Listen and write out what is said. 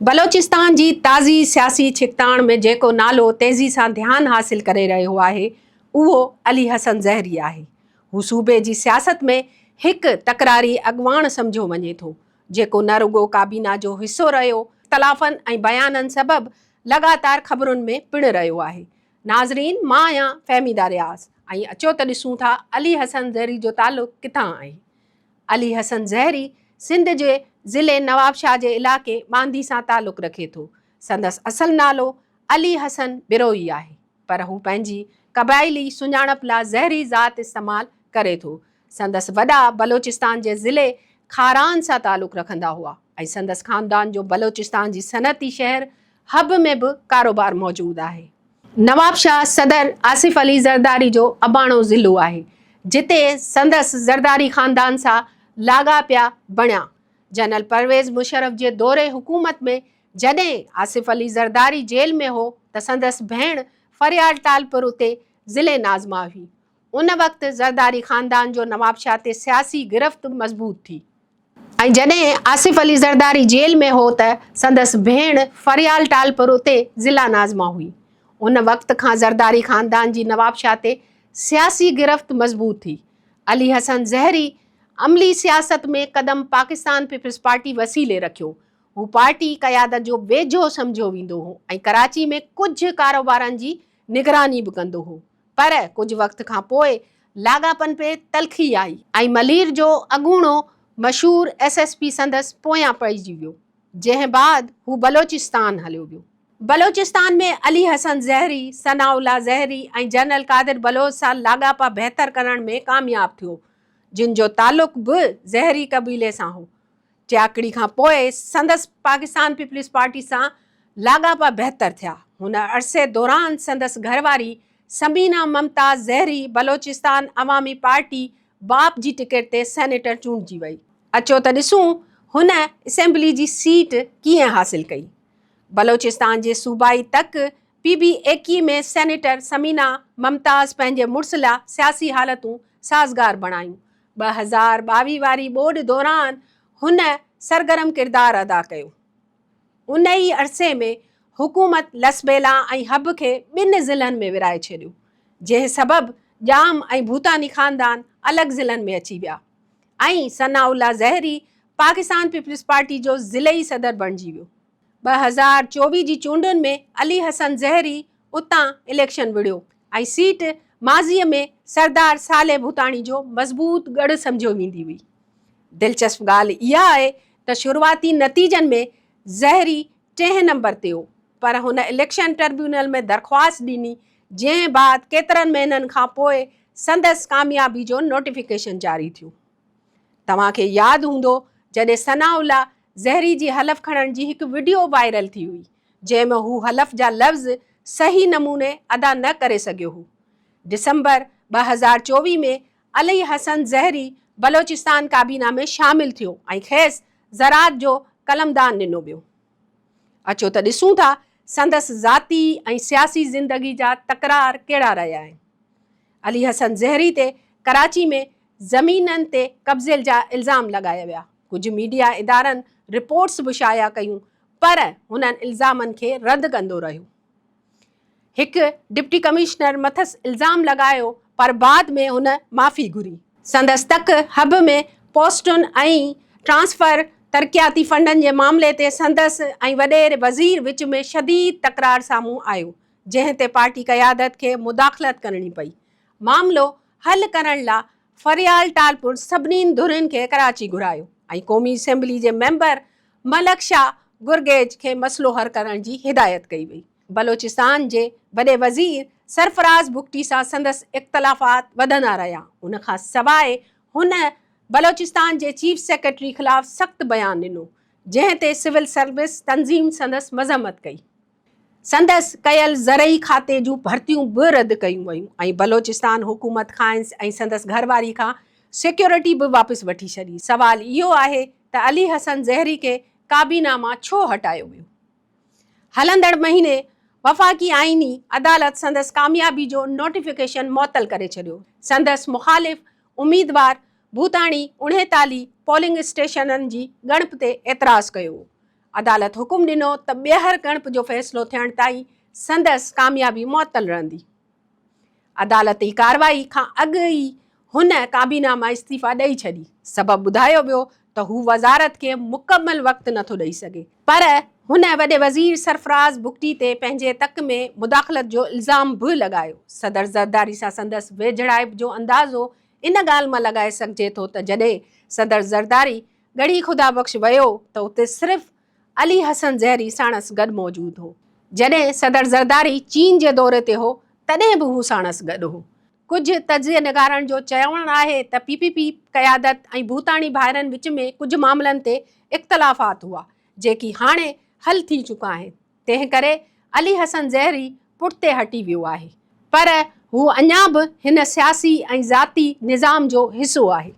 بلوچستان جي تازي سياسي ڇڪتاڻ ۾ جيڪو نالو تيزي سان ڌيان حاصل ڪري رهيو آهي، اهو علي حسن زهري آهي. هو صوبي جي سياست ۾ هڪ تڪراري اڳواڻ سمجهيو وڃي ٿو، جيڪو نه رڳو ڪابينا جو حصو رهيو، اختلافن ۽ بيانن سبب لڳاتار خبرن ۾ پڻ رهيو آهي. ناظرين مان آهيان فهميده رياض ۽ اچو ته ڏسون ٿا علي حسن زهري جو تعلق ڪٿان آهي. علي حسن زهري سنڌ جي ضلعي نوابشاهه جي علائقي ٻانڌي سان تعلق رکي ٿو. سندس اصل نالو علي حسن بروهي آهي، پر هو پنهنجي قبائلي سڃاڻپ لا زهري ذات استعمال ڪري ٿو. سندس وڏا بلوچستان جي ضلعي خاران سان تعلق رکندا هئا ۽ سندس خاندان جو بلوچستان جي صنعتي شهر حب ۾ به ڪاروبار موجود آهي. نوابشاهه صدر آصف علي زرداري جو اباڻو ضلعو آهي، جتي سندس زرداري خاندان سان لاڳاپيا بڻيا. جنرل پرويز مشرف جي دور حڪومت ۾ جڏهن آصف علي زرداري جيل ۾ هو ته سندس ڀيڻ فريال ٽالپر اتي ضلعي ناظمه هئي. ان وقت زرداري خاندان جو نوابشاهه تي سياسي گرفت مضبوط ٿي. ۽ جڏهن آصف علي زرداري جيل ۾ هو ته سندس ڀيڻ فريال ٽالپر اتي ضلع ناظمه هئي. ان وقت کان زرداري خاندان جي نوابشاهه تي سياسي گرفت مضبوط ٿي. علي حسن زهري عملي سياست ۾ قدم پاڪستان پيپلز پارٽي وسيلي رکيو. هو پارٽي قيادت جو ويجهو سمجهيو ويندو هو ۽ ڪراچي ۾ ڪجهه ڪاروبارن جي نگراني به ڪندو هو. پر ڪجهه وقت کان پوء لاڳاپن پي تلخي آئي ۽ ملير جو اڳوڻو مشهور ايس ايس پي سندس پويان پئجي ويو، جنهن بعد هو بلوچستان هليو ويو. بلوچستان ۾ علي حسن زهري، ثناء الله زهري ۽ جنرل قادر بلوچ سان لاڳاپا بهتر ڪرڻ ۾ ڪامياب ٿيو، جن جو تعلق به زهري قبيلي سان هو. ٽياڪڙي کان پوء سندس پاڪستان پيپلز پارٽي سان لاڳاپا بهتر ٿيا. هن عرصي دوران سندس گهرواري ثمينه ممتاز زهري بلوچستان عوامي پارٽي باپ جي ٽڪيٽ تي سينيٽر چونڊجي وئي. اچو ته ڏسون هن اسيمبلي جي سيٽ ڪيئن حاصل ڪئي. بلوچستان جي صوبائي تڪ پي بي 21 ۾ سينيٽر ثمينه ممتاز پنهنجي مڙس لا سياسي حالتون سازگار بڻايون. 2022 واري ٻوڏ دوران هن سرگرم ڪردار ادا ڪيو. ان ئي عرصي ۾ حڪومت لسٻيلا ۽ حب کي ٻن ضلعن ۾ ورهائي ڇڏيو، جنهن سبب ڄام ۽ ڀوتاني خاندان الڳ ضلعن ۾ اچي ويا ۽ ثناء الله زهري پاڪستان پيپلز پارٽي جو ضلعي صدر بڻجي ويو. 2024 جي چونڊن ۾ علي حسن زهري اتان اليڪشن وڙهيو ۽ سيٽ ماضيء ۾ سردار صالح ڀوتاڻي جو مضبوط ڳڙهه سمجهيو ويندي هئي. دلچسپ ڳالهه اها آهي ته شروعاتي نتيجن ۾ زهري ٽئين نمبر تي هو پر هن اليڪشن ٽربيونل ۾ درخواست ڏني جنهن بعد ڪيترن مهينن کان پوء سندس ڪاميابي جو نوٽيفڪيشن جاري ٿيو. توهان کي ياد هوندو جڏهن ثناء الله زهري جي حلف کڻڻ جي هڪ وڊيو وائرل ٿي هئي جنهن ۾ هو حلف جا لفظ صحيح نموني ادا نه ڪري سگهيو هو. ڊسمبر 2024 ۾ علي حسن زهري بلوچستان ڪابينا ۾ شامل ٿيو ۽ کيس زراعت جو قلمدان ڏنو ويو. اچو ته ڏسون ٿا سندس ذاتي ۽ سياسي زندگي جا تڪرار ڪهڙا رهيا آهن. علي حسن زهري تي ڪراچي ۾ زمينن تي قبضي جا الزام لڳايا ويا. ڪجهه ميڊيا ادارن رپورٽس به شايع ڪيون پر هنن الزامن کي رد ڪندو رهيو. هڪ ڊپٽي ڪمشنر مٿس الزام لڳايو پر بعد ۾ هن معافي گهري. سندس تڪ حب ۾ پوسٽن ۽ ٽرانسفر، ترقياتي فنڊن جي معاملي تي سندس ۽ وڏير وزير وچ ۾ شديد تڪرار سامهون آيو، جنهن تي پارٽي قيادت کي مداخلت ڪرڻي پئي. معاملو حل ڪرڻ لا فريال ٽالپر سڀني ڌرين کي ڪراچي گهرايو ۽ قومي اسيمبلي جي ميمبر ملڪ شاهه گرگيج کي مسئلو حل ڪرڻ جي هدايت ڪئي وئي. بلوچستان جي وڏي وزير سرفراز بگٽي سان سندس اختلافات وڌندا رهيا. ان کان سواء هن بلوچستان جي چيف سيڪريٽري خلاف سخت بيان ڏنو، جنهن تي سول سروس تنظيم سندس مذمت ڪئي. سندس ڪيل زرعي کاتي جون ڀرتيون به رد ڪيون ويون ۽ بلوچستان حڪومت کانئس ۽ سندس گهرواري کان سيڪيورٽي به واپس وٺي ڇڏي. سوال اهو آهي ته علي حسن زهري کي ڪابينا مان ڇو هٽايو ويو؟ هلندڙ مهيني وفاقي آئيني عدالت سندس ڪاميابي جو نوٽيفڪيشن معطل ڪري ڇڏيو. سندس مخالف اميدوار ڀوتاڻي 39 پولنگ اسٽيشنن جي ڳڻپ تي اعتراض ڪيو هو. عدالت حڪم ڏنو ته ٻيهر ڳڻپ جو فيصلو ٿيڻ تائين سندس ڪاميابي معطل رهندي. عدالتي ڪارروائي کان اڳ ئي هن ڪابينا مان استعيفيٰ ڏئي ڇڏي. سبب ٻڌايو ويو ته هو وزارت کي مڪمل وقت نٿو ڏئي سگهي. پر هن وڏي وزير سرفراز بگٽي تي پنهنجي تڪ ۾ مداخلت جو الزام به لڳايو. صدر زرداري سان سندس ويجهڙائپ جو اندازو ان ڳالهه مان لڳائي سگهجي ٿو ته جڏهن صدر زرداري ڳڙهي خدا بخش ويو ته اتي صرف علي حسن زهري ساڻس گڏ موجود هو. جڏهن صدر زرداري چين جي دوري تي هو تڏهن به هو ساڻس گڏ هو. ڪجهه تجزيه نگارن جو چوڻ آهي ته پي پي پي قيادت ۽ ڀوتاڻي ڀائرن وچ ۾ ڪجهه معاملن تي اختلافات هئا جيڪي هاڻي حل ٿي چڪا آهن تنهن ڪري علي حسن زهري پٺتي هٽي ويو آهي پر هو اڃا به هن سياسي ۽ ذاتي نظام جو حصو آهي.